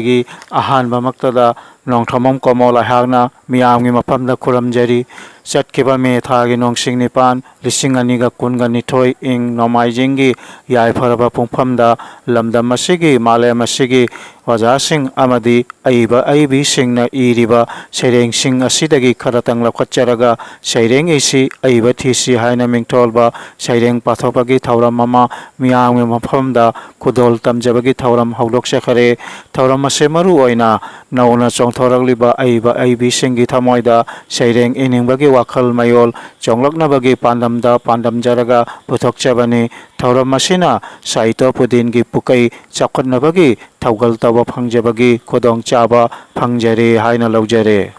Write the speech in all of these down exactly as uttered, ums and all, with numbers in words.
ꯒꯤ ꯑꯍꯥꯟꯕꯃꯛꯇꯗ ꯅꯣꯡꯊꯣꯝꯕꯝ ꯀꯣꯃꯣꯜ ꯑꯩꯍꯥꯛꯅ ꯃꯤꯌꯥꯝꯒꯤ ꯃꯐꯝꯗ ꯈꯨꯔꯨꯝꯖꯔꯤ꯫ ꯆꯠꯈꯤꯕ ꯃꯦ ꯊꯥꯒꯤ ꯅꯣꯡꯁꯤꯡ ꯅꯤꯄꯥꯟ, ꯂꯤꯁꯤꯡ ꯑꯅꯤꯒ ꯀꯨꯟꯒ ꯅꯤꯊꯣꯏ, ꯏꯪ ꯅꯣꯡꯃꯥꯏꯖꯤꯡꯒꯤ ꯌꯥꯏꯐꯔꯕ ꯄꯨꯡꯐꯝꯗ ꯂꯝꯗꯝ ꯑꯁꯤꯒꯤ, ꯃꯥꯂꯦꯝ ꯑꯁꯤꯒꯤ ꯑꯣꯖꯥꯁꯤꯡ ꯑꯃꯗꯤ ꯑꯏꯕ ꯑꯏꯕꯤꯁꯤꯡꯅ ꯏꯔꯤꯕ ꯁꯩꯔꯦꯡꯁꯤꯡ ꯑꯁꯤꯗꯒꯤ ꯈꯔꯇꯪ ꯂꯧꯈꯠꯆꯔꯒ ꯁꯩꯔꯦꯡ ꯏꯁꯤ, ꯑꯏꯕ ꯊꯤꯁꯤ ꯍꯥꯏꯅ ꯃꯤꯡꯊꯣꯜꯕ ꯁꯩꯔꯦꯡ ꯄꯥꯊꯣꯛꯄꯒꯤ ꯊꯧꯔꯝ ꯑꯃ ꯃꯤꯌꯥꯝꯒꯤ ꯃꯐꯝꯗ ꯈꯨꯗꯣꯜ ꯇꯝꯖꯕꯒꯤ ꯊꯧꯔꯝ ꯍꯧꯗꯣꯛꯆꯈꯔꯦ꯫ ꯊꯧꯔꯝ ꯑꯁꯤ ꯃꯔꯨ ꯑꯣꯏꯅ ꯅꯧꯅ ꯆꯣꯡꯊꯣꯔꯛꯂꯤꯕ ꯑꯏꯕ ꯑꯏꯕꯤꯁꯤꯡꯒꯤ ꯊꯃꯣꯏꯗ ꯁꯩꯔꯦꯡ ꯏꯅꯤꯡꯕꯒꯤ ꯋꯥꯈꯜ ꯃꯌꯣꯜ ꯆꯣꯡꯂꯛꯅꯕꯒꯤ ꯄꯥꯟꯗꯝꯗ ꯄꯥꯟꯗꯝꯖꯔꯒ ꯄꯨꯊꯣꯛꯆꯕꯅꯤ꯫ ꯊꯧꯔꯝ ꯑꯁꯤꯅ ꯁꯥꯍꯤꯇ꯭ꯌ ꯄꯨꯗꯤꯟꯒꯤ ꯄꯨꯀꯩ ꯆꯥꯎꯈꯠꯅꯕꯒꯤ ꯊꯧꯒꯜ ꯇꯧꯕ ꯐꯪꯖꯕꯒꯤ ꯈꯨꯗꯣꯡꯆꯥꯕ ꯐꯪꯖꯔꯦ ꯍꯥꯏꯅ ꯂꯧꯖꯔꯦ꯫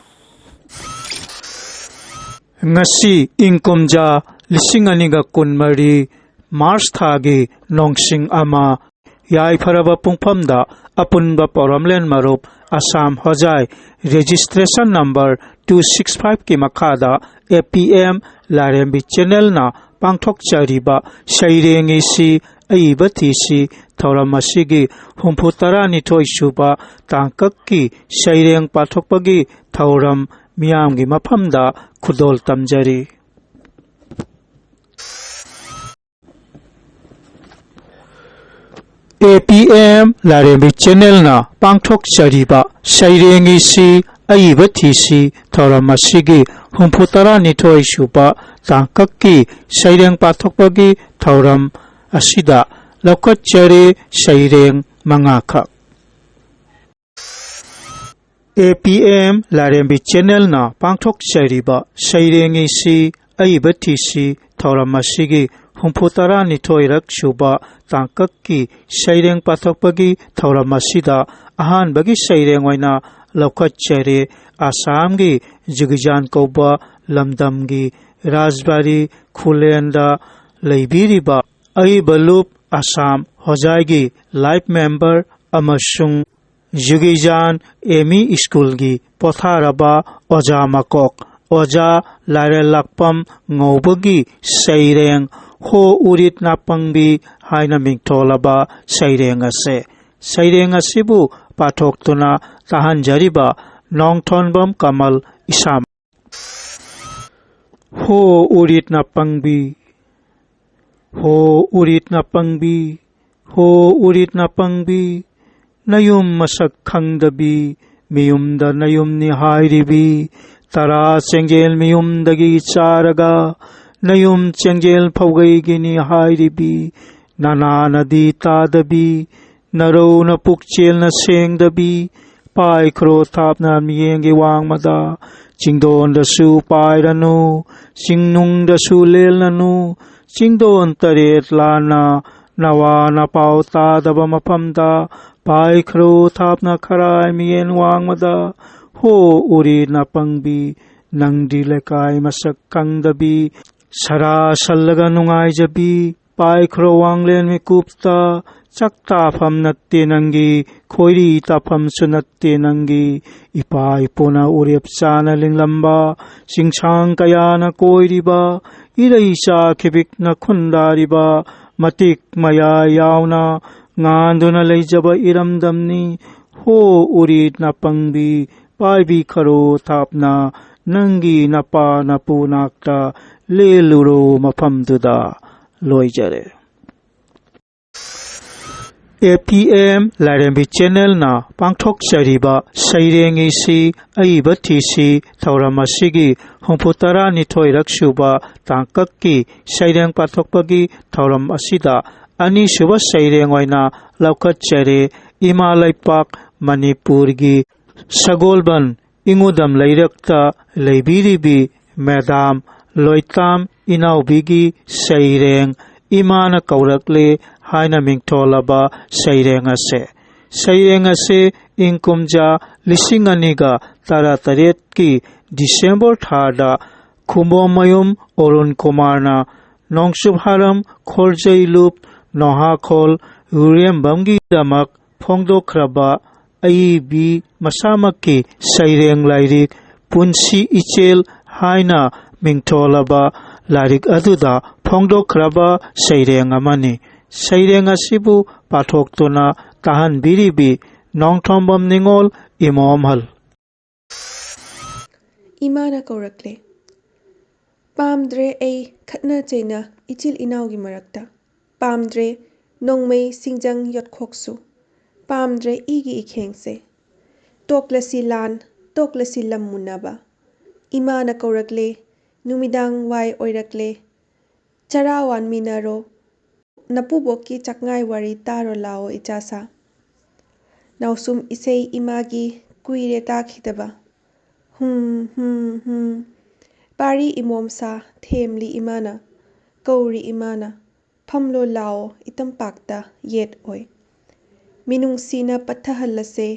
ꯉꯁꯤ ꯏꯪ ꯀꯨꯝꯖꯥ ꯂꯤꯁꯤꯡ ꯑꯅꯤꯒ ꯀꯨꯟꯃꯔꯤ ꯃꯥꯔꯆ ꯊꯥꯒꯤ ꯅꯣꯡꯁꯤꯡ ꯑꯃ, ꯌꯥꯏꯐꯔꯕ ꯄꯨꯡꯐꯝꯗ ꯑꯄꯨꯟꯕ ꯄꯧꯔꯝꯂꯦꯟ ꯃꯔꯨꯞ ꯑꯁꯥꯝ ꯍꯣꯖꯥꯏ registration number two six five ꯀꯤ ꯃꯈꯥꯗ A P M ꯂꯥꯏꯔꯦꯝꯕꯤ channel ꯅ ꯄꯥꯡꯊꯣꯛꯆꯔꯤꯕ ꯁꯩꯔꯦꯡ ꯏꯁꯤ ꯑꯏꯕ ꯊꯤꯁꯤ ꯊꯧꯔꯝ ꯑꯁꯤꯒꯤ ꯍꯨꯝꯐꯨ ꯇꯔꯥꯅꯤꯊꯣꯏ ꯁꯨꯕ ꯇꯥꯡꯀꯛꯀꯤ ꯁꯩꯔꯦꯡ ꯄꯥꯊꯣꯛꯄꯒꯤ ꯊꯧꯔꯝ ꯃꯤꯌꯥꯝꯒꯤ ꯃꯐꯝꯗ ꯈꯨꯗꯣꯜ ꯇꯝꯖꯔꯤ꯫ A P M ꯂꯥꯏꯔꯦꯝꯕꯤ channel ꯅ ꯄꯥꯡꯊꯣꯛꯆꯔꯤꯕ ꯁꯩꯔꯦꯡ ꯏꯁꯤ ꯑꯏꯕ ꯊꯤꯁꯤ ꯊꯧꯔꯝ ꯑꯁꯤꯒꯤ ꯍꯨꯝꯐꯨ ꯇꯔꯥꯅꯤꯊꯣꯏ ꯁꯨꯕ ꯇꯥꯡꯀꯛꯀꯤ ꯁꯩꯔꯦꯡ ꯄꯥꯊꯣꯛꯄꯒꯤ ꯊꯧꯔꯝ ꯑꯁꯤꯗ ꯂꯧꯈꯠꯆꯔꯦ ꯁꯩꯔꯦꯡ ꯃꯉꯥꯈꯛ꯫ A P M ꯂꯥꯏꯔꯦꯝꯕꯤ channel ꯅ ꯄꯥꯡꯊꯣꯛꯆꯔꯤꯕ ꯁꯩꯔꯦꯡ ꯏꯁꯤ ꯑꯏꯕ ꯊꯤꯁꯤ ꯊꯧꯔꯝ ꯑꯁꯤꯒꯤ ꯍꯨꯝꯐꯨ ꯇꯔꯥꯅꯤꯊꯣꯏꯔꯛ ꯁꯨꯕ ꯇꯥꯡꯀꯛꯀꯤ ꯁꯩꯔꯦꯡ ꯄꯥꯊꯣꯛꯄꯒꯤ ꯊꯧꯔꯝ ꯑꯁꯤꯗ ꯑꯍꯥꯟꯕꯒꯤ ꯁꯩꯔꯦꯡ ꯑꯣꯏꯅ ꯂꯧꯈꯠꯆꯔꯦ꯫ ꯑꯁꯥꯝꯒꯤ ꯖꯨꯒꯤꯖꯥꯟ ꯀꯧꯕ ꯂꯝꯗꯝꯒꯤ ꯔꯥꯖꯕꯥꯔꯤ ꯈꯨꯂꯦꯟꯗ ꯂꯩꯕꯤꯔꯤꯕ ꯑꯏꯕ ꯂꯨꯞ ꯑꯁꯥꯝ ꯍꯣꯖꯥꯏꯒꯤ life member ꯑꯃꯁꯨꯡ ꯖꯨꯒꯤꯖꯥꯟ M E school ꯒꯤ ꯄꯣꯊꯥꯔꯕ ꯑꯣꯖꯥ ꯃꯀꯣꯛ ꯑꯣꯖꯥ ꯂꯥꯏꯔꯦꯜꯂꯛꯄꯝ ꯉꯧꯕꯒꯤ ꯁꯩꯔꯦꯡ ꯍꯣ ꯎꯔꯤꯠ ꯅꯥꯄꯪꯕꯤ ꯍꯥꯏꯅ ꯃꯤꯡꯊꯣꯜꯂꯕ ꯁꯩꯔꯦꯡ ꯑꯁꯦ꯫ ꯁꯩꯔꯦꯡ ꯑꯁꯤꯕꯨ ꯄꯥꯊꯣꯛꯇꯨꯅ ꯇꯥꯍꯟꯖꯔꯤꯕ ꯅꯣꯡꯊꯣꯟꯕꯝ ꯀꯃꯜ ꯏꯁꯥꯃꯛ꯫ ꯍꯣ ꯎꯔꯤꯠ ꯅꯄꯪꯕꯤ, ꯍꯣ ꯎꯔꯤꯠ ꯅꯄꯪꯕꯤ, ꯍꯣ ꯎꯔꯤꯠ ꯅꯄꯪꯕꯤ, ꯅꯌꯨꯝ ꯃꯁꯛ ꯈꯪꯗꯕꯤ, ꯃꯤꯌꯨꯝꯗ ꯅꯌꯨꯝꯅꯤ ꯍꯥꯏꯔꯤꯕꯤ, ꯇꯔꯥ ꯆꯦꯡꯖꯦꯜ ꯃꯤꯌꯨꯝꯗꯒꯤ ꯆꯥꯔꯒ, ꯅꯌꯨꯝ ꯆꯦꯡꯖꯦꯜ ꯐꯧꯒꯩꯒꯤꯅꯤ ꯍꯥꯏꯔꯤꯕꯤ, ꯅꯅꯥꯅꯗꯤ ꯇꯥꯗꯕꯤ, ꯅꯔꯧꯅ ꯄꯨꯛꯆꯦꯜꯅ ꯁꯦꯡꯗꯕꯤ, ꯄꯥꯏꯈ꯭ꯔꯣ ꯊꯥꯞꯅ ꯃꯤꯌꯦꯡꯒꯤ ꯋꯥꯡꯃꯗ, ꯆꯤꯡꯗꯣꯟꯗꯁꯨ ꯄꯥꯏꯔꯅꯨ, ꯆꯤꯡꯅꯨꯡꯗꯁꯨ ꯂꯦꯜꯂꯅꯨ, ꯆꯤꯡꯗꯣꯟ ꯇꯔꯦꯠ ꯂꯥꯟꯅ ꯅꯋꯥ ꯅꯄꯥꯎ ꯇꯥꯗꯕ ꯃꯐꯝꯗ, ꯄꯥꯏꯈ꯭ꯔꯣ ꯊꯥꯞꯅ ꯈꯔꯥꯏ ꯃꯤꯌꯦꯟ ꯋꯥꯡꯃꯗ, ꯍꯣ ꯎꯔꯤ ꯅꯄꯪꯕꯤ, ꯅꯪꯗꯤ ꯂꯩꯀꯥꯏ ꯃꯁꯛ ꯈꯪꯗꯕꯤ, ꯁꯔꯥ ꯁꯜꯂꯒ ꯅꯨꯡꯉꯥꯏꯖꯕꯤ, ꯄꯥꯏꯈ꯭ꯔꯣ ꯋꯥꯡꯂꯦꯟ ꯃꯤꯀꯨꯞꯇ, ꯆꯥꯛ ꯇꯥꯐꯝ ꯅꯠꯇꯦ ꯅꯪꯒꯤ, ꯈꯣꯏꯔꯤ ꯇꯥꯐꯝꯁꯨ ꯅꯠꯇꯦ ꯅꯪꯒꯤ, ꯏꯄꯥ ꯏꯄꯨꯅ ꯎꯔꯦꯞ ꯆꯥꯅ ꯂꯤꯡꯂꯝꯕ, ꯆꯤꯡꯁꯥꯡ ꯀꯌꯥꯅ ꯀꯣꯏꯔꯤꯕ, ꯏꯔꯩꯆꯥ ꯈꯤꯕꯤꯛꯅ ꯈꯨꯟꯗꯥꯔꯤꯕ, ꯃꯇꯤꯛ ꯃꯌꯥꯏ ꯌꯥꯎꯅ ꯉꯥꯟꯗꯨꯅ ꯂꯩꯖꯕ ꯏꯔꯝꯗꯝꯅꯤ꯫ ꯍꯣ ꯎꯔꯤꯠ ꯅꯄꯪꯕꯤ, ꯄꯥꯏꯕꯤꯈꯔꯣ ꯊꯥꯞꯅ ꯅꯪꯒꯤ ꯅꯄꯥ ꯅꯄꯨ ꯅꯥꯛꯇ, ꯂꯦꯜꯂꯨꯔꯣ ꯃꯐꯝꯗꯨꯗ꯫ ꯂꯣꯏꯖꯔꯦ꯫ ꯑꯦ ꯄꯤ ꯑꯦꯝ ꯂꯥꯏꯔꯦꯝꯕꯤ ꯆꯦꯅꯦꯜꯅ ꯄꯥꯡꯊꯣꯛꯆꯔꯤꯕ ꯁꯩꯔꯦꯡ ꯏꯁꯤ ꯑꯏꯕ ꯊꯤꯁꯤ ꯊꯧꯔꯝ ꯑꯁꯤꯒꯤ ꯍꯨꯝꯐꯨ ꯇꯔꯥꯅꯤꯊꯣꯏꯔꯛ ꯁꯨꯕ ꯇꯥꯡꯀꯛꯀꯤ ꯁꯩꯔꯦꯡ ꯄꯥꯊꯣꯛꯄꯒꯤ ꯊꯧꯔꯝ ꯑꯁꯤꯗ ꯑꯅꯤꯁꯨꯕ ꯁꯩꯔꯦꯡ ꯑꯣꯏꯅ ꯂꯧꯈꯠꯆꯔꯦ꯫ ꯏꯃꯥ ꯂꯩꯄꯥꯛ ꯃꯅꯤꯄꯨꯔꯒꯤ ꯁꯒꯣꯜꯕꯟ ꯏꯉꯨꯗꯝ ꯂꯩꯔꯛꯇ ꯂꯩꯕꯤꯔꯤꯕꯤ ꯃꯦꯗꯥꯝ ꯂꯣꯏꯇꯥꯝ ꯏꯅꯥꯎꯕꯤꯒꯤ ꯁꯩꯔꯦꯡ ꯏꯃꯥꯅ ꯀꯧꯔꯛꯂꯦ ꯍꯥꯏꯅ ꯃꯤꯡꯊꯣꯜꯂꯕ ꯁꯩꯔꯦꯡ ꯑꯁꯦ꯫ ꯁꯩꯔꯦꯡ ꯑꯁꯦ ꯏꯪ ꯀꯨꯝꯖꯥ ꯂꯤꯁꯤꯡ ꯑꯅꯤꯒ ꯇꯔꯥꯇꯔꯦꯠꯀꯤ ꯗꯤꯁꯦꯝꯕꯔ ꯊꯥꯗ ꯈꯨꯝꯕꯣꯝꯃꯌꯨꯝ ꯑꯔꯨꯟ ꯀꯨꯃꯥꯔꯅ ꯅꯣꯡꯆꯨꯞ ꯍꯥꯔꯝ ꯈꯣꯔꯖꯩ ꯂꯨꯞ ꯅꯣꯍꯥꯈꯣꯜ ꯌꯨꯔꯦꯝꯕꯝꯒꯤꯗꯃꯛ ꯐꯣꯡꯗꯣꯛꯈ꯭ꯔꯕ ꯑꯏꯕꯤ ꯃꯁꯥꯃꯛꯀꯤ ꯁꯩꯔꯦꯡ ꯂꯥꯏꯔꯤꯛ ꯄꯨꯟꯁꯤ ꯏꯆꯦꯜ ꯍꯥꯏꯅ ꯃꯤꯡꯊꯣꯜꯂꯕ ꯂꯥꯏꯔꯤꯛ ꯑꯗꯨꯗ ꯐꯣꯡꯗꯣꯛꯈ꯭ꯔꯕ ꯁꯩꯔꯦꯡ ꯑꯃꯅꯤ꯫ ꯁꯩꯔꯦꯡ ꯑꯁꯤꯕꯨ ꯄꯥꯊꯣꯛꯇꯨꯅ ꯇꯥꯍꯟꯕꯤꯔꯤꯕꯤ ꯅꯣꯡꯊꯣꯝꯕꯝ ꯅꯤꯉꯣꯜ, ꯏꯃꯣꯝꯍꯜ꯫ ꯏꯃꯥꯅ ꯀꯧꯔꯛꯂꯦ꯫ ꯄꯥꯝꯗ꯭ꯔꯦ ꯑꯩ ꯈꯠꯅ ꯆꯩꯅ ꯏꯆꯤꯜ ꯏꯅꯥꯎꯒꯤ ꯃꯔꯛꯇ꯫ ꯄꯥꯝꯗ꯭ꯔꯦ ꯅꯣꯡꯃꯩ ꯁꯤꯡꯖꯪ ꯌꯣꯠꯈꯣꯛꯁꯨ꯫ ꯄꯥꯝꯗ꯭ꯔꯦ ꯏꯒꯤ ꯏꯈꯦꯡꯁꯦ꯫ ꯇꯣꯛꯂꯁꯤ ꯂꯥꯟ, ꯇꯣꯛꯂꯁꯤ ꯂꯝ ꯃꯨꯟꯅꯕ꯫ ꯏꯃꯥꯅ ꯀꯧꯔꯛꯂꯦ, ꯅꯨꯃꯤꯗꯥꯡ ꯋꯥꯏ ꯑꯣꯏꯔꯛꯂꯦ꯫ ꯆꯔꯥ ꯋꯥꯟꯃꯤꯟꯅꯔꯣ꯫ ꯅꯄꯨꯕꯣꯛꯀꯤ ꯆꯥꯛꯉꯥꯏ ꯋꯥꯔꯤ ꯇꯥꯔꯣ ꯂꯥꯛꯑꯣ ꯏꯆꯥꯁꯥ꯫ ꯅꯥꯎꯁꯨꯝ ꯏꯁꯩ ꯏꯃꯥꯒꯤ ꯀꯨꯏꯔꯦ ꯇꯥꯈꯤꯗꯕ꯫ ꯍꯨꯝ, ꯍꯨꯝ, ꯍꯨꯝ꯫ ꯄꯥꯔꯤ ꯏꯃꯣꯝꯁꯥ, ꯊꯦꯝꯂꯤ ꯏꯃꯥꯅ, ꯀꯧꯔꯤ ꯏꯃꯥꯅ, ꯐꯝꯂꯣ ꯂꯥꯛꯑꯣ ꯏꯇꯝꯄꯥꯛꯇ ꯌꯦꯠ ꯑꯣꯏ꯫ ꯃꯤꯅꯨꯡꯁꯤꯅ ꯄꯠꯊꯍꯜꯂꯁꯦ,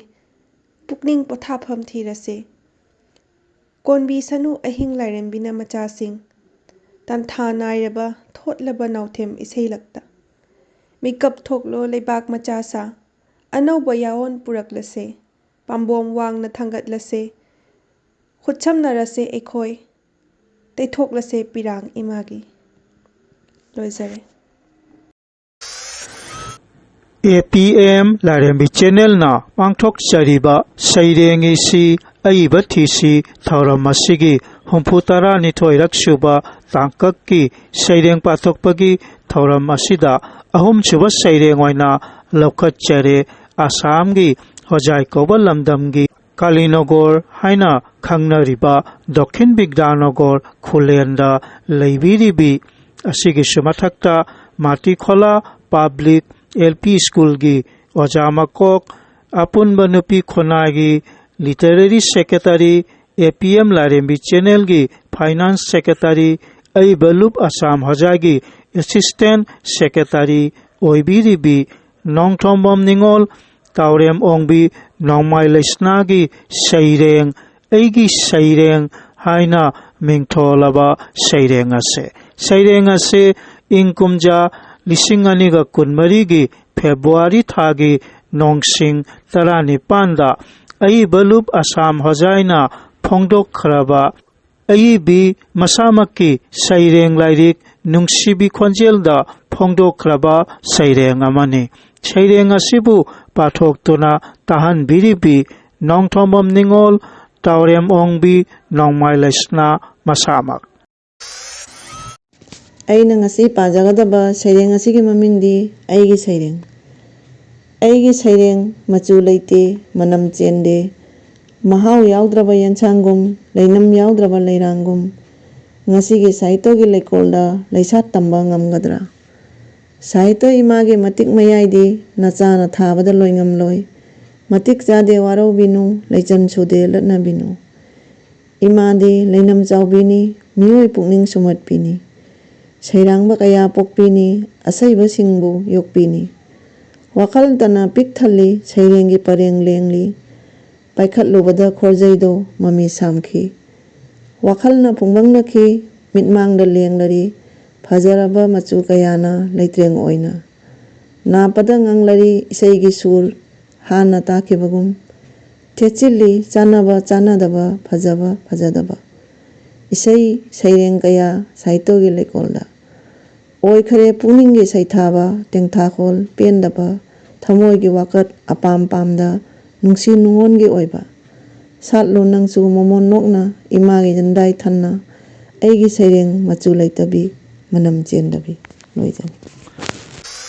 ꯄꯨꯛꯅꯤꯡ ꯄꯣꯊꯥꯐꯝ ꯊꯤꯔꯁꯦ꯫ ꯀꯣꯟꯕꯤꯁꯅꯨ ꯑꯍꯤꯡ ꯂꯥꯏꯔꯦꯝꯕꯤꯅ ꯃꯆꯥꯁꯤꯡ, ꯇꯥꯟꯊꯥ ꯅꯥꯏꯔꯕ ꯊꯣꯠꯂꯕ ꯅꯥꯎꯊꯦꯝ ꯏꯁꯩ ꯂꯛꯇ꯫ ꯃꯤꯀꯞ ꯊꯣꯛꯂꯣ ꯂꯩꯕꯥꯛ ꯃꯆꯥ ꯁꯥ, ꯑꯅꯧꯕ ꯌꯥꯑꯣꯟ ꯄꯨꯔꯛꯂꯁꯦ, ꯄꯥꯝꯕꯣꯝ ꯋꯥꯡꯅ ꯊꯥꯡꯒꯠꯂꯁꯦ, ꯈꯨꯠꯁꯝꯅꯔꯁꯦ ꯑꯩꯈꯣꯏ, ꯇꯩꯊꯣꯛꯂꯁꯦ ꯄꯤꯔꯥꯡ ꯏꯃꯥꯒꯤ꯫ ꯂꯣꯏꯖꯔꯦ꯫ ꯑꯦ ꯄꯤ ꯑꯦꯝ ꯂꯥꯏꯔꯦꯝꯕꯤ ꯆꯦꯅꯦꯜꯅ ꯄꯥꯡꯊꯣꯛꯆꯔꯤꯕ ꯁꯩꯔꯦꯡ ꯏꯁꯤ ꯑꯏꯕ ꯊꯤꯁꯤ ꯊꯧꯔꯝ ꯑꯁꯤꯒꯤ ꯍꯨꯝꯐꯨ ꯇꯔꯥꯅꯤꯊꯣꯏꯔꯛ ꯁꯨꯕ ꯇꯥꯡꯀꯛꯀꯤ ꯁꯩꯔꯦꯡ ꯄꯥꯊꯣꯛꯄꯒꯤ ꯊꯧꯔꯝ ꯑꯁꯤꯗ ꯑꯍꯨꯝꯁꯨꯕ ꯁꯩꯔꯦꯡ ꯑꯣꯏꯅ ꯂꯧꯈꯠꯆꯔꯦ꯫ ꯑꯁꯥꯝꯒꯤ ꯍꯣꯖꯥꯏ ꯀꯧꯕ ꯂꯝꯗꯝꯒꯤ ꯀꯥꯂꯤꯅꯣꯒꯣꯔ ꯍꯥꯏꯅ ꯈꯪꯅꯔꯤꯕ ꯗꯛꯈꯤꯟ ꯕꯤꯗ꯭ꯌꯥꯅꯣꯒꯣꯔ ꯈꯨꯂꯦꯟꯗ ꯂꯩꯕꯤꯔꯤꯕꯤ ꯑꯁꯤꯒꯤꯁꯨ ꯃꯊꯛꯇ ꯃꯥꯇꯤꯈꯣꯂꯥ ꯄꯕ꯭ꯂꯤꯛ ꯑꯦꯜ ꯄꯤ ꯁ꯭ꯀꯨꯜꯒꯤ ꯑꯣꯖꯥ ꯃꯀꯣꯛ, ꯑꯄꯨꯟꯕ ꯅꯨꯄꯤ ꯈꯨꯟꯅꯥꯏꯒꯤ ꯂꯤꯇꯔꯦꯔꯤ ꯁꯦꯀ꯭ꯔꯦꯇꯔꯤ, ꯑꯦ ꯄꯤ ꯑꯦꯝ ꯂꯥꯏꯔꯦꯝꯕꯤ ꯆꯦꯅꯦꯜꯒꯤ ꯐꯥꯏꯅꯥꯟꯁ ꯁꯦꯀ꯭ꯔꯦꯇꯔꯤ, ꯑꯏꯕ ꯂꯨꯞ ꯑꯁꯥꯝ ꯍꯣꯖꯥꯏꯒꯤ ꯑꯦꯁꯤꯁꯇꯦꯟ ꯁꯦꯀ꯭ꯔꯦꯇꯔꯤ ꯑꯣꯏꯕꯤꯔꯤꯕꯤ ꯅꯣꯡꯊꯣꯝꯕꯝ ꯅꯤꯉꯣꯜ ꯇꯥꯎꯔꯦꯝ ꯑꯣꯡꯕꯤ ꯅꯣꯡꯃꯥꯏ ꯂꯩꯁꯅꯥꯒꯤ ꯁꯩꯔꯦꯡ, ꯑꯩꯒꯤ ꯁꯩꯔꯦꯡ ꯍꯥꯏꯅ ꯃꯤꯡꯊꯣꯜꯂꯕ ꯁꯩꯔꯦꯡ ꯑꯁꯦ꯫ ꯁꯩꯔꯦꯡ ꯑꯁꯦ ꯏꯪ ꯀꯨꯝꯖꯥ ꯂꯤꯁꯤꯡ ꯑꯅꯤꯒ ꯀꯨꯟꯃꯔꯤꯒꯤ ꯐꯦꯕ꯭ꯔꯨꯋꯥꯔꯤ ꯊꯥꯒꯤ ꯅꯣꯡꯁꯤꯡ ꯇꯔꯥꯅꯤꯄꯥꯟꯗ ꯑꯏꯕ ꯂꯨꯞ ꯑꯁꯥꯝ ꯍꯣꯖꯥꯏꯅ ꯐꯣꯡꯗꯣꯛꯈ꯭ꯔꯕ ꯑꯏꯕꯤ ꯃꯁꯥꯃꯛꯀꯤ ꯁꯩꯔꯦꯡ ꯂꯥꯏꯔꯤꯛ ꯅꯨꯡꯁꯤꯕꯤ ꯈꯣꯟꯖꯦꯜꯗ ꯐꯣꯡꯗꯣꯛꯈ꯭ꯔꯕ ꯁꯩꯔꯦꯡ ꯑꯃꯅꯤ꯫ ꯁꯩꯔꯦꯡ ꯑꯁꯤꯕꯨ ꯄꯥꯊꯣꯛꯇꯨꯅ ꯇꯥꯍꯟꯕꯤꯔꯤꯕꯤ ꯅꯣꯡꯊꯣꯝꯕꯝ ꯅꯤꯉꯣꯜ, ꯇꯥꯎꯔꯦꯝ ꯑꯣꯡꯕꯤ, ꯅꯣꯡꯃꯥꯏ ꯂꯩꯁꯅꯥ ꯃꯁꯥꯃꯛ꯫ ꯑꯩꯅ ꯉꯁꯤ ꯄꯥꯖꯒꯗꯕ ꯁꯩꯔꯦꯡ ꯑꯁꯤꯒꯤ ꯃꯃꯤꯡꯗꯤ ꯑꯩꯒꯤ ꯁꯩꯔꯦꯡ꯫ ꯑꯩꯒꯤ ꯁꯩꯔꯦꯡ ꯃꯆꯨ ꯂꯩꯇꯦ, ꯃꯅꯝ ꯆꯦꯟꯗꯦ, ꯃꯍꯥꯎ ꯌꯥꯎꯗ꯭ꯔꯕ ꯌꯦꯟꯁꯥꯡꯒꯨꯝ, ꯂꯩꯅꯝ ꯌꯥꯎꯗ꯭ꯔꯕ ꯂꯩꯔꯥꯡꯒꯨꯝ, ꯉꯁꯤꯒꯤ ꯁꯥꯍꯤꯇ꯭ꯌꯒꯤ ꯂꯩꯀꯣꯜꯗ ꯂꯩꯁꯥꯠ ꯇꯝꯕ ꯉꯝꯒꯗ꯭ꯔꯥ? ꯁꯥꯍꯤꯇ꯭ꯌ ꯏꯃꯥꯒꯤ ꯃꯇꯤꯛ ꯃꯌꯥꯏꯗꯤ ꯅꯆꯥꯅ ꯊꯥꯕꯗ ꯂꯣꯏ ꯉꯝꯂꯣꯏ꯫ ꯃꯇꯤꯛ ꯆꯥꯗꯦ ꯋꯥꯔꯧꯕꯤꯅꯨ, ꯂꯩꯆꯟ ꯁꯨꯗꯦ ꯂꯠꯅꯕꯤꯅꯨ꯫ ꯏꯃꯥꯗꯤ ꯂꯩꯅꯝ ꯆꯥꯎꯕꯤꯅꯤ, ꯃꯤꯑꯣꯏ ꯄꯨꯛꯅꯤꯡ ꯁꯨꯝꯍꯠꯄꯤꯅꯤ꯫ ꯁꯩꯔꯥꯡꯕ ꯀꯌꯥ ꯄꯣꯛꯄꯤꯅꯤ, ꯑꯁꯩꯕꯁꯤꯡꯕꯨ ꯌꯣꯛꯄꯤꯅꯤ꯫ ꯋꯥꯈꯜꯇꯅ ꯄꯤꯛ ꯊꯜꯂꯤ, ꯁꯩꯔꯦꯡꯒꯤ ꯄꯔꯦꯡ ꯂꯦꯡꯂꯤ꯫ ꯄꯥꯏꯈꯠꯂꯨꯕꯗ ꯈꯣꯔꯖꯩꯗꯣ ꯃꯃꯤ ꯁꯥꯝꯈꯤ꯫ ꯋꯥꯈꯜꯅ ꯐꯨꯡꯕꯪꯅꯈꯤ, ꯃꯤꯠꯃꯥꯡꯗ ꯂꯦꯡꯂꯔꯤ ꯐꯖꯔꯕ ꯃꯆꯨ ꯀꯌꯥꯅ ꯂꯩꯇ꯭ꯔꯦꯡ ꯑꯣꯏꯅ꯫ ꯅꯥꯞꯄꯗ ꯉꯪꯂꯔꯤ ꯏꯁꯩꯒꯤ ꯁꯨꯔ, ꯍꯥꯟꯅ ꯇꯥꯈꯤꯕꯒꯨꯝ꯫ ꯊꯦꯠꯆꯤꯜꯂꯤ ꯆꯥꯟꯅꯕ ꯆꯥꯟꯅꯗꯕ, ꯐꯖꯕ ꯐꯖꯗꯕ꯫ ꯏꯁꯩ ꯁꯩꯔꯦꯡ ꯀꯌꯥ ꯁꯥꯍꯤꯇ꯭ꯌꯒꯤ ꯂꯩꯀꯣꯜꯗ꯫ ꯑꯣꯏꯈꯔꯦ ꯄꯨꯛꯅꯤꯡꯒꯤ ꯁꯩꯊꯥꯕ, ꯇꯦꯡꯊꯥꯈꯣꯜ ꯄꯦꯟꯗꯕ, ꯊꯃꯣꯏꯒꯤ ꯋꯥꯀꯠ ꯑꯄꯥꯝ ꯄꯥꯝꯗ, ꯅꯨꯡꯁꯤ ꯅꯨꯡꯉꯣꯟꯒꯤ ꯑꯣꯏꯕ꯫ ꯁꯥꯠꯂꯨ ꯅꯪꯁꯨ ꯃꯃꯣꯟ ꯅꯣꯛꯅ, ꯏꯃꯥꯒꯤ ꯖꯟꯗꯥꯏ ꯊꯟꯅ, ꯑꯩꯒꯤ ꯁꯩꯔꯦꯡ ꯃꯆꯨ ꯂꯩꯇꯕꯤ, ꯃꯅꯝ ꯆꯦꯟꯗꯕꯤ꯫ ꯂꯣꯏꯖꯔꯦ꯫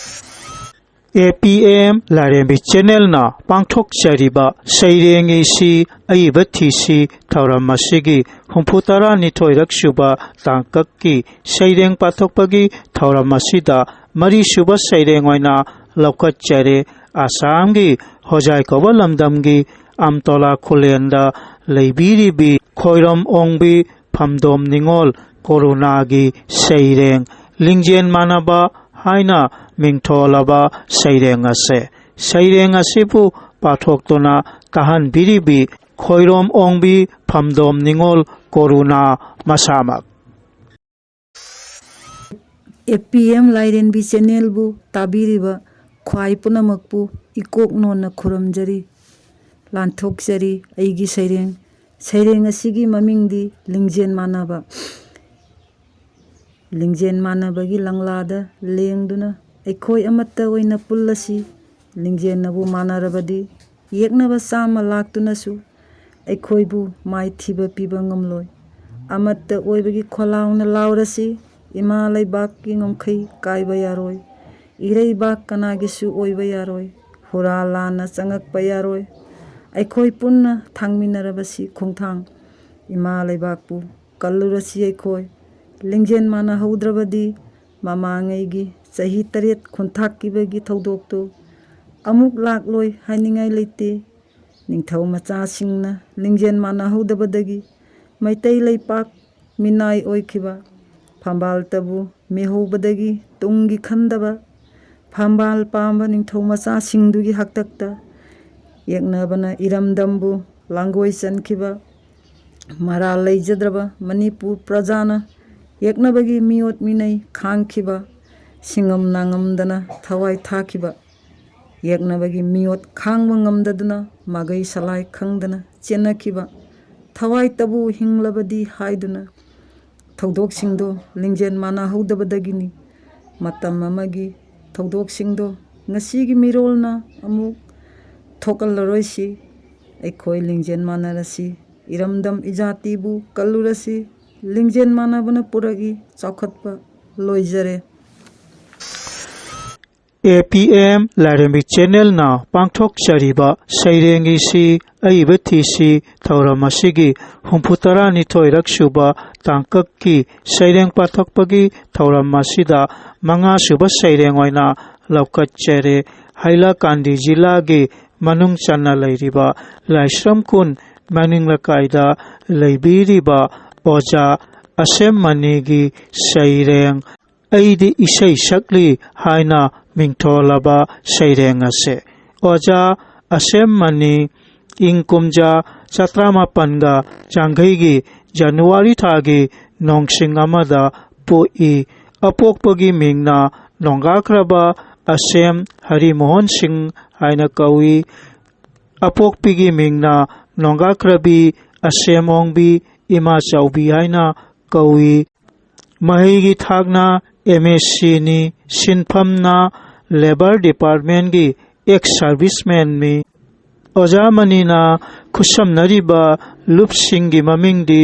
ꯑꯦ ꯄꯤ ꯑꯦꯝ ꯂꯥꯏꯔꯦꯝꯕꯤ ꯆꯦꯅꯦꯜꯅ ꯄꯥꯡꯊꯣꯛꯆꯔꯤꯕ ꯁꯩꯔꯦꯡ ꯏꯁꯤ ꯑꯏꯕ ꯊꯤꯁꯤ ꯊꯧꯔꯝ ꯑꯁꯤꯒꯤ ꯍꯨꯝꯐꯨ ꯇꯔꯥꯅꯤꯊꯣꯏꯔꯛ ꯁꯨꯕ ꯇꯥꯡꯀꯛꯀꯤ ꯁꯩꯔꯦꯡ ꯄꯥꯊꯣꯛꯄꯒꯤ ꯊꯧꯔꯝ ꯑꯁꯤꯗ ꯃꯔꯤꯁꯨꯕ ꯁꯩꯔꯦꯡ ꯑꯣꯏꯅ ꯂꯧꯈꯠꯆꯔꯦ꯫ ꯑꯁꯥꯝꯒꯤ ꯍꯣꯖꯥꯏ ꯀꯧꯕ ꯂꯝꯗꯝꯒꯤ ꯑꯝꯇꯣꯂꯥ ꯈꯨꯂꯦꯟꯗ ꯂꯩꯕꯤꯔꯤꯕꯤ ꯈꯣꯏꯔꯣꯝ ꯑꯣꯡꯕꯤ ꯐꯝꯗꯣꯝ ꯅꯤꯉꯣꯜ ꯀꯣꯔꯨꯅꯥꯒꯤ ꯁꯩꯔꯦꯡ ꯂꯤꯡꯖꯦꯜ ꯃꯥꯟꯅꯕ ꯍꯥꯏꯅ ꯃꯤꯡꯊꯣꯜꯂꯕ ꯁꯩꯔꯦꯡ ꯑꯁꯦ꯫ ꯁꯩꯔꯦꯡ ꯑꯁꯤꯕꯨ ꯄꯥꯊꯣꯛꯇꯨꯅ ꯇꯥꯍꯟꯕꯤꯔꯤꯕꯤ ꯈꯣꯏꯔꯣꯝ ꯑꯣꯡꯕꯤ ꯐꯝꯗꯣꯝ ꯅꯤꯉꯣꯜ ꯀꯣꯔꯨꯅꯥ ꯃꯁꯥꯃꯛ꯫ ꯑꯦ ꯄꯤ ꯑꯦꯝ ꯂꯥꯏꯔꯦꯝꯕꯤ ꯆꯦꯅꯦꯜꯕꯨ ꯇꯥꯕꯤꯔꯤꯕ ꯈ꯭ꯋꯥꯏ ꯄꯨꯝꯅꯃꯛꯄꯨ ꯏꯀꯣꯛ ꯅꯣꯟꯅ ꯈꯨꯔꯨꯝꯖꯔꯤ, ꯂꯥꯟꯊꯣꯛꯆꯔꯤ꯫ ꯑꯩꯒꯤ ꯁꯩꯔꯦꯡ, ꯁꯩꯔꯦꯡ ꯑꯁꯤꯒꯤ ꯃꯃꯤꯡꯗꯤ ꯂꯤꯡꯖꯦꯜ ꯃꯥꯟꯅꯕ꯫ ꯂꯤꯡꯖꯦꯜ ꯃꯥꯟꯅꯕꯒꯤ ꯂꯪꯂꯥꯗ ꯂꯦꯡꯗꯨꯅ ꯑꯩꯈꯣꯏ ꯑꯃꯠꯇ ꯑꯣꯏꯅ ꯄꯨꯜꯂꯁꯤ꯫ ꯂꯤꯡꯖꯦꯜꯅꯕꯨ ꯃꯥꯟꯅꯔꯕꯗꯤ ꯌꯦꯛꯅꯕ ꯆꯥꯝꯃ ꯂꯥꯛꯇꯨꯅꯁꯨ ꯑꯩꯈꯣꯏꯕꯨ ꯃꯥꯏꯊꯤꯕ ꯄꯤꯕ ꯉꯝꯂꯣꯏ꯫ ꯑꯃꯠꯇ ꯑꯣꯏꯕꯒꯤ ꯈꯣꯜꯂꯥꯎꯅ ꯂꯥꯎꯔꯁꯤ, ꯏꯃꯥ ꯂꯩꯕꯥꯛꯀꯤ ꯉꯝꯈꯩ ꯀꯥꯏꯕ ꯌꯥꯔꯣꯏ꯫ ꯏꯔꯩꯕꯥꯛ ꯀꯅꯥꯒꯤꯁꯨ ꯑꯣꯏꯕ ꯌꯥꯔꯣꯏ꯫ ꯍꯨꯔꯥꯟ ꯂꯥꯟꯅ ꯆꯪꯉꯛꯄ ꯌꯥꯔꯣꯏ꯫ ꯑꯩꯈꯣꯏ ꯄꯨꯟꯅ ꯊꯥꯡꯃꯤꯟꯅꯔꯕꯁꯤ ꯈꯣꯡꯊꯥꯡ꯫ ꯏꯃꯥ ꯂꯩꯕꯥꯛꯄꯨ ꯀꯜꯂꯨꯔꯁꯤ ꯑꯩꯈꯣꯏ꯫ ꯂꯤꯡꯖꯦꯜ ꯃꯥꯟꯅꯍꯧꯗ꯭ꯔꯕꯗꯤ ꯃꯃꯥꯡꯉꯩꯒꯤ ꯆꯍꯤ ꯇꯔꯦꯠ ꯈꯨꯟꯊꯥꯛꯈꯤꯕꯒꯤ ꯊꯧꯗꯣꯛꯇꯨ ꯑꯃꯨꯛ ꯂꯥꯛꯂꯣꯏ ꯍꯥꯏꯅꯤꯡꯉꯥꯏ ꯂꯩꯇꯦ꯫ ꯅꯤꯡꯊꯧ ꯃꯆꯥꯁꯤꯡꯅ ꯂꯤꯡꯖꯦꯜ ꯃꯥꯟꯅꯍꯧꯗꯕꯗꯒꯤ ꯃꯩꯇꯩ ꯂꯩꯄꯥꯛ ꯃꯤꯅꯥꯏ ꯑꯣꯏꯈꯤꯕ, ꯐꯝꯕꯥꯜꯇꯕꯨ ꯃꯤꯍꯧꯕꯗꯒꯤ ꯇꯨꯡꯒꯤ ꯈꯟꯗꯕ, ꯐꯝꯕꯥꯜ ꯄꯥꯝꯕ ꯅꯤꯡꯊꯧ ꯃꯆꯥꯁꯤꯡꯗꯨꯒꯤ ꯍꯥꯛꯇꯛꯇ ꯌꯦꯛꯅꯕꯅ ꯏꯔꯝꯗꯝꯕꯨ ꯂꯥꯡꯒꯣꯏ ꯆꯟꯈꯤꯕ, ꯃꯔꯥꯜ ꯂꯩꯖꯗ꯭ꯔꯕ ꯃꯅꯤꯄꯨꯔ ꯄ꯭ꯔꯖꯥꯅ ꯌꯦꯛꯅꯕꯒꯤ ꯃꯤꯑꯣꯠ ꯃꯤꯅꯩ ꯈꯥꯡꯈꯤꯕ, ꯁꯤꯡꯉꯝ ꯅꯥꯉꯝꯗꯅ ꯊꯋꯥꯏ ꯊꯥꯈꯤꯕ, ꯌꯦꯛꯅꯕꯒꯤ ꯃꯤꯑꯣꯠ ꯈꯥꯡꯕ ꯉꯝꯗꯗꯨꯅ ꯃꯥꯒꯩ ꯁꯂꯥꯏ ꯈꯪꯗꯅ ꯆꯦꯟꯅꯈꯤꯕ, ꯊꯋꯥꯏꯇꯕꯨ ꯍꯤꯡꯂꯕꯗꯤ ꯍꯥꯏꯗꯨꯅ ꯊꯧꯗꯣꯛꯁꯤꯡꯗꯣ ꯂꯤꯡꯖꯦꯜ ꯃꯥꯟꯅꯍꯧꯗꯕꯗꯒꯤꯅꯤ꯫ ꯃꯇꯝ ꯑꯃꯒꯤ ꯊꯧꯗꯣꯛꯁꯤꯡꯗꯣ ꯉꯁꯤꯒꯤ ꯃꯤꯔꯣꯜꯅ ꯑꯃꯨꯛ ꯊꯣꯛꯍꯜꯂꯔꯣꯏꯁꯤ꯫ ꯑꯩꯈꯣꯏ ꯂꯤꯡꯖꯦꯜ ꯃꯥꯟꯅꯔꯁꯤ, ꯏꯔꯝꯗꯝ ꯏꯖꯥꯇꯤꯕꯨ ꯀꯜꯂꯨꯔꯁꯤ꯫ ꯂꯤꯡꯖꯦꯜ ꯃꯥꯟꯅꯕꯅ ꯄꯨꯔꯛꯏ ꯆꯥꯎꯈꯠꯄ꯫ ꯂꯣꯏꯖꯔꯦ꯫ ꯑꯦ ꯄꯤ ꯑꯦꯝ ꯂꯥꯏꯔꯦꯝꯕꯤ ꯆꯦꯅꯦꯜꯅ ꯄꯥꯡꯊꯣꯛꯆꯔꯤꯕ ꯁꯩꯔꯦꯡꯒꯤꯁꯤ ꯑꯏꯕ ꯊꯤꯁꯤ ꯊꯧꯔꯝ ꯑꯁꯤꯒꯤ ꯍꯨꯝꯐꯨ ꯇꯔꯥꯅꯤꯊꯣꯏꯔꯛ ꯁꯨꯕ ꯇꯥꯡꯀꯛꯀꯤ ꯁꯩꯔꯦꯡ ꯄꯥꯊꯣꯛꯄꯒꯤ ꯊꯧꯔꯝ ꯑꯁꯤꯗ ꯃꯉꯥ ꯁꯨꯕ ꯁꯩꯔꯦꯡ ꯑꯣꯏꯅ ꯂꯧꯈꯠꯆꯔꯦ꯫ ꯍꯥꯏꯂꯥꯀꯥꯟꯗꯤ ꯖꯤꯂꯥꯒꯤ ꯃꯅꯨꯡ ꯆꯟꯅ ꯂꯩꯔꯤꯕ ꯂꯥꯏꯁ꯭ꯔꯝ ꯈꯨꯟ ꯃꯅꯤꯡ ꯂꯩꯀꯥꯏꯗ ꯂꯩꯕꯤꯔꯤꯕ ꯑꯣꯖꯥ ꯑꯁꯦꯝꯃꯅꯤꯒꯤ ꯁꯩꯔꯦꯡ ꯑꯩꯗꯤ ꯏꯁꯩ ꯁꯛꯂꯤ ꯍꯥꯏꯅ ꯃꯤꯡꯊꯣꯜꯂꯕ ꯁꯩꯔꯦꯡ ꯑꯁꯦ꯫ ꯑꯣꯖꯥ ꯑꯁꯦꯝꯃꯅꯤ ꯏꯪ ꯀꯨꯝꯖꯥ ꯆꯥꯇ꯭ꯔꯥꯃꯥꯄꯟꯒ ꯌꯥꯡꯈꯩꯒꯤ ꯖꯅꯋꯥꯔꯤ ꯊꯥꯒꯤ ꯅꯣꯡꯁꯤꯡ ꯑꯃꯗ ꯄꯣꯛꯏ꯫ ꯑꯄꯣꯛꯄꯒꯤ ꯃꯤꯡꯅ ꯅꯣꯡꯒꯥꯈ꯭ꯔꯕ ꯑꯁꯦꯝ ꯍꯔꯤꯃꯣꯍꯟ ꯁꯤꯡ ꯍꯥꯏꯅ ꯀꯧꯏ꯫ ꯑꯄꯣꯛꯄꯤꯒꯤ ꯃꯤꯡꯅ ꯅꯣꯡꯒꯥꯈ꯭ꯔꯕꯤ ꯑꯁꯦꯝ ꯑꯣꯡꯕꯤ ꯏꯃꯥ ꯆꯥꯎꯕꯤ ꯍꯥꯏꯅ ꯀꯧꯏ꯫ ꯃꯍꯩꯒꯤ ꯊꯥꯛꯅ ꯑꯦꯝ ꯑꯦꯁ ꯁꯤꯅꯤ, ꯁꯤꯟꯐꯝꯅ ꯂꯦꯕꯔ ꯗꯤꯄꯥꯔꯠꯃꯦꯟꯒꯤ ꯑꯦꯛꯁ ꯁꯥꯔꯚꯤꯁꯃꯦꯟꯅꯤ꯫ ꯑꯣꯖꯥ ꯃꯅꯤꯅ ꯈꯨꯠꯁꯝꯅꯔꯤꯕ ꯂꯨꯞꯁꯤꯡꯒꯤ ꯃꯃꯤꯡꯗꯤ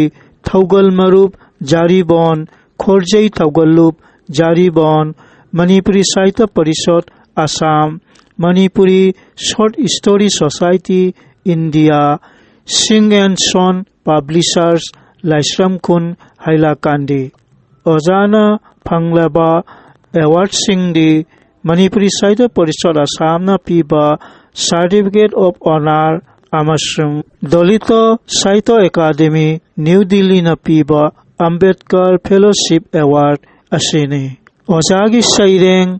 ꯊꯧꯒꯜ ꯃꯔꯨꯞ ꯖꯥꯔꯤꯕꯣꯟ, ꯈꯣꯔꯖꯩ ꯊꯧꯒꯜꯂꯨꯞ ꯖꯥꯔꯤꯕꯣꯟ, Manipuri Sahitya Parishad Assam, Manipuri short story society India, Singh and sons publishers, ꯂꯥꯏꯁ꯭ꯔꯝ ꯈꯨꯟ, ꯍꯥꯏꯂꯥꯀꯥꯟꯗꯤ꯫ ꯑꯣꯖꯥꯅ ꯐꯪꯂꯕ ꯑꯦꯋꯥꯔꯗꯁꯤꯡꯗꯤ ꯃꯅꯤꯄꯨꯔꯤ ꯁꯥꯍꯤꯇ꯭ꯌ ꯄꯔꯤꯁꯠ ꯑꯁꯥꯝꯅ ꯄꯤꯕ ꯁꯥꯔꯇꯤꯐꯤꯀꯦꯠ ꯑꯣꯐ ꯑꯣꯅꯔ ꯑꯃꯁꯨꯡ ꯗꯂꯤꯇ ꯁꯥꯍꯤꯇ꯭ꯌ ꯑꯦꯀꯥꯗꯦꯃꯤ ꯅ꯭ꯌꯨ ꯗꯤꯜꯂꯤꯅ ꯄꯤꯕ ꯑꯝꯕꯦꯗꯀꯔ ꯐꯦꯂꯣꯁꯤꯞ ꯑꯦꯋꯥꯔꯗ ꯑꯁꯤꯅꯤ꯫ ꯑꯣꯖꯥꯒꯤ ꯁꯩꯔꯦꯡ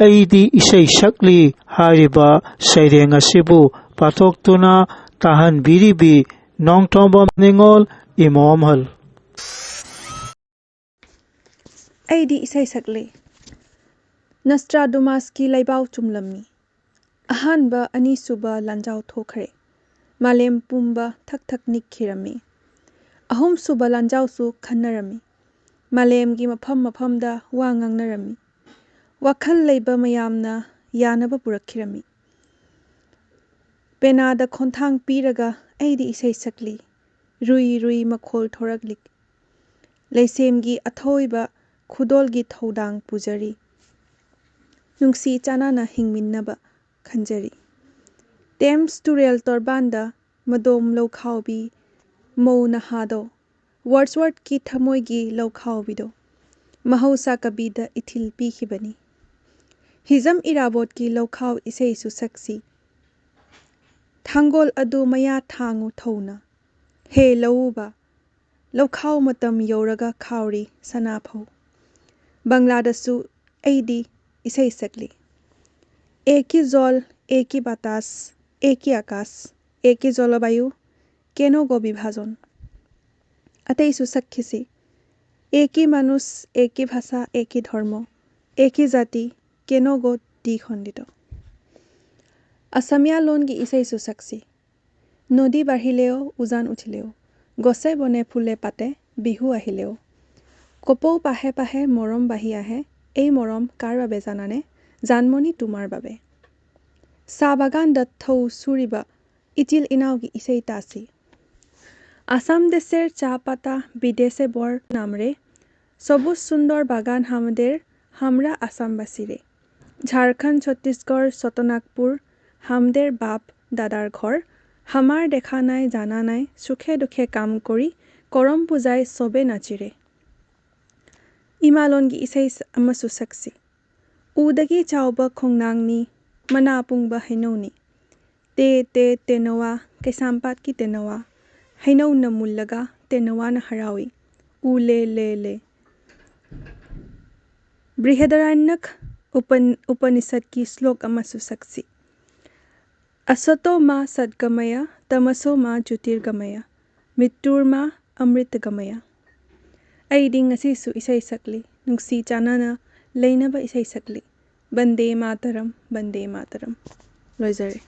"ꯑꯩꯗꯤ ꯏꯁꯩ ꯁꯛꯂꯤ" ꯍꯥꯏꯔꯤꯕ ꯁꯩꯔꯦꯡ ꯑꯁꯤꯕꯨ ꯄꯥꯊꯣꯛꯇꯨꯅ ꯇꯥꯍꯟꯕꯤꯔꯤꯕꯤ ꯅꯣꯡꯊꯣꯝꯕꯝ ꯅꯤꯉꯣꯜ ꯏꯃꯣꯝꯍꯜ꯫ ꯑꯩꯗꯤ ꯏꯁꯩ ꯁꯛꯂꯤ꯫ ꯅꯁꯇ꯭ꯔꯥꯗꯨꯃꯥꯁꯀꯤ ꯂꯩꯕꯥꯎ ꯆꯨꯝꯂꯝꯃꯤ꯫ ꯑꯍꯥꯟꯕ, ꯑꯅꯤꯁꯨꯕ ꯂꯥꯟꯖꯥꯎ ꯊꯣꯛꯈ꯭ꯔꯦ꯫ ꯃꯥꯂꯦꯝ ꯄꯨꯝꯕ ꯊꯛ ꯊꯛ ꯅꯤꯛꯈꯤꯔꯝꯃꯤ꯫ ꯑꯍꯨꯝꯁꯨꯕ ꯂꯥꯟꯖꯥꯎꯁꯨ ꯈꯟꯅꯔꯝꯃꯤ꯫ ꯃꯥꯂꯦꯝꯒꯤ ꯃꯐꯝ ꯃꯐꯝꯗ ꯋꯥ ꯉꯥꯡꯅꯔꯝꯃꯤ꯫ ꯋꯥꯈꯜ ꯂꯩꯕ ꯃꯌꯥꯝꯅ ꯌꯥꯅꯕ ꯄꯨꯔꯛꯈꯤꯔꯝꯃꯤ꯫ ꯄꯦꯅꯥꯗ ꯈꯣꯟꯊꯥꯡ ꯄꯤꯔꯒ ꯑꯩꯗꯤ ꯏꯁꯩ ꯁꯛꯂꯤ꯫ ꯔꯨꯏ ꯔꯨꯏ ꯃꯈꯣꯜ ꯊꯣꯔꯛꯂꯤ꯫ ꯂꯩꯁꯦꯝꯒꯤ ꯑꯊꯣꯏꯕ ꯈꯨꯗꯣꯜꯒꯤ ꯊꯧꯗꯥꯡ ꯄꯨꯖꯔꯤ꯫ ꯅꯨꯡꯁꯤ ꯆꯥꯟꯅꯅ ꯍꯤꯡꯃꯤꯟꯅꯕ ꯈꯟꯖꯔꯤ꯫ ꯇꯦꯝꯁ ꯇꯨꯔꯦꯜ ꯇꯣꯔꯕꯥꯟꯗ ꯃꯗꯣꯝ ꯂꯧꯈꯥꯎꯕꯤ ꯃꯧ ꯅꯍꯥꯗꯣ, ꯋꯥꯔꯗꯁꯋꯔꯊꯀꯤ ꯊꯃꯣꯏꯒꯤ ꯂꯧꯈꯥꯎꯕꯤꯗꯣ, ꯃꯍꯧꯁꯥ ꯀꯕꯤꯗ ꯏꯊꯤꯜ ꯄꯤꯈꯤꯕꯅꯤ꯫ ꯍꯤꯖꯝ ꯏꯔꯥꯕꯣꯠꯀꯤ ꯂꯧꯈꯥꯎ ꯏꯁꯩꯁꯨ ꯁꯛꯁꯤ꯫ ꯊꯥꯡꯒꯣꯜ ꯑꯗꯨ ꯃꯌꯥ ꯊꯥꯡꯉꯨ ꯊꯧꯅ꯫ ꯍꯦ ꯂꯧꯎꯕ, ꯂꯧꯈꯥꯎ ꯃꯇꯝ ꯌꯧꯔꯒ ꯈꯥꯎꯔꯤ ꯁꯅꯥꯐꯧ꯫ ꯕꯪꯂꯥꯗꯁꯨ ꯑꯩꯗꯤ ꯏꯁꯩ ꯁꯛꯂꯤ꯫ ꯑꯦꯛ ꯍꯤ ꯖꯣꯜ, ꯑꯦꯛ ꯍꯤ ꯕꯥꯇꯥꯁ, ꯑꯦꯛ ꯍꯤ ꯑꯀꯥꯁ, ꯑꯦꯛ ꯍꯤ ꯖলবায়ু, কেন গো বিভাজন? ꯑꯇꯩꯁꯨ ꯁꯛꯈꯤꯁꯤ꯫ ꯑꯦꯛ ꯍꯤ ꯃꯅꯨꯁ, ꯑꯦꯛ ꯍꯤ ভাষা, একে ধর্ম, একে জাতি, কেন গো দ্বিখণ্ডিত? ꯑꯁꯃꯤꯌꯥ ꯂꯣꯟꯒꯤ ꯏꯁꯩꯁꯨ ꯁꯛꯁꯤ꯫ নদী বাঢ়িলেও উজান উঠিলেও, গছে বনে ফুলে পাতে বিহু আহিলেও। কপৌ পাহে পাহে মৰম বাঢ়ি আহে, এই মৰম কাৰ বাবে জানানে? জানমণি তোমাৰ বাবে। চাহ বাগানত থৌ চুৰিবা ইটিল ইনাওগি ইচেই তাচি। আছাম দেশেৰ চাহ পাতা বিদেশে বৰ নামৰে, সবুজ সুন্দৰ বাগান হামদের হামৰা আছামবাসীৰে। ঝাৰখণ্ড, ছত্তীশগড়, ছতনাগপুৰ হামদের বাপ দাদাৰ ঘৰ। হামাৰ দেখা নাই জানা নাই, সুখে দুখে কাম কৰি, কৰম পূজাই সবে নাচিৰে। ꯏমালনগি ইচেই স-, ꯑꯃꯁꯨ ꯁꯛꯁꯤ꯫ ꯎꯗꯒꯤ ꯆꯥꯎꯕ ꯈꯣꯡꯅꯥꯡꯅꯤ, ꯃꯅꯥ ꯄꯨꯡꯕ ꯍꯩꯅꯧꯅꯤ꯫ ꯇꯦ ꯇꯦ ꯇꯦꯅꯋꯥ, ꯀꯩꯁꯥꯝꯄꯥꯠꯀꯤ ꯇꯦꯅꯋꯥ꯫ ꯍꯩꯅꯧꯅ ꯃꯨꯜꯂꯒ ꯇꯦꯅꯋꯥꯅ ꯍꯔꯥꯎꯏ꯫ ꯎ ꯂꯦ ꯂꯦ ꯂꯦ꯫ ꯕ꯭ꯔꯤꯍꯗꯥꯔꯥꯅ꯭ꯌꯛ ꯎꯄꯟ-, ꯎꯄꯅꯤꯁꯠꯀꯤ ꯁ꯭ꯂꯣꯛ ꯑꯃꯁꯨ ꯁꯛꯁꯤ꯫ ꯑꯁꯇꯣ ꯃꯥ ꯁꯗꯒꯃꯌ, ꯇꯃꯁꯣ ꯃꯥ ꯖꯣꯇꯤꯔꯒꯃꯌ, ꯃ꯭ꯔꯤꯇ꯭ꯌꯨꯔꯃꯥ ꯑꯃ꯭ꯔꯤꯇꯒꯃꯌ꯫ ꯑꯩꯗꯤ ꯉꯁꯤꯁꯨ ꯏꯁꯩ ꯁꯛꯂꯤ, ꯅꯨꯡꯁꯤ ꯆꯥꯟꯅꯅ ꯂꯩꯅꯕ ꯏꯁꯩ ꯁꯛꯂꯤ꯫ ꯕꯟꯗꯦ ꯃꯥꯇꯔꯝ, ꯕꯟꯗꯦ ꯃꯥꯇꯔꯝ꯫ ꯂꯣꯏꯖꯔꯦ꯫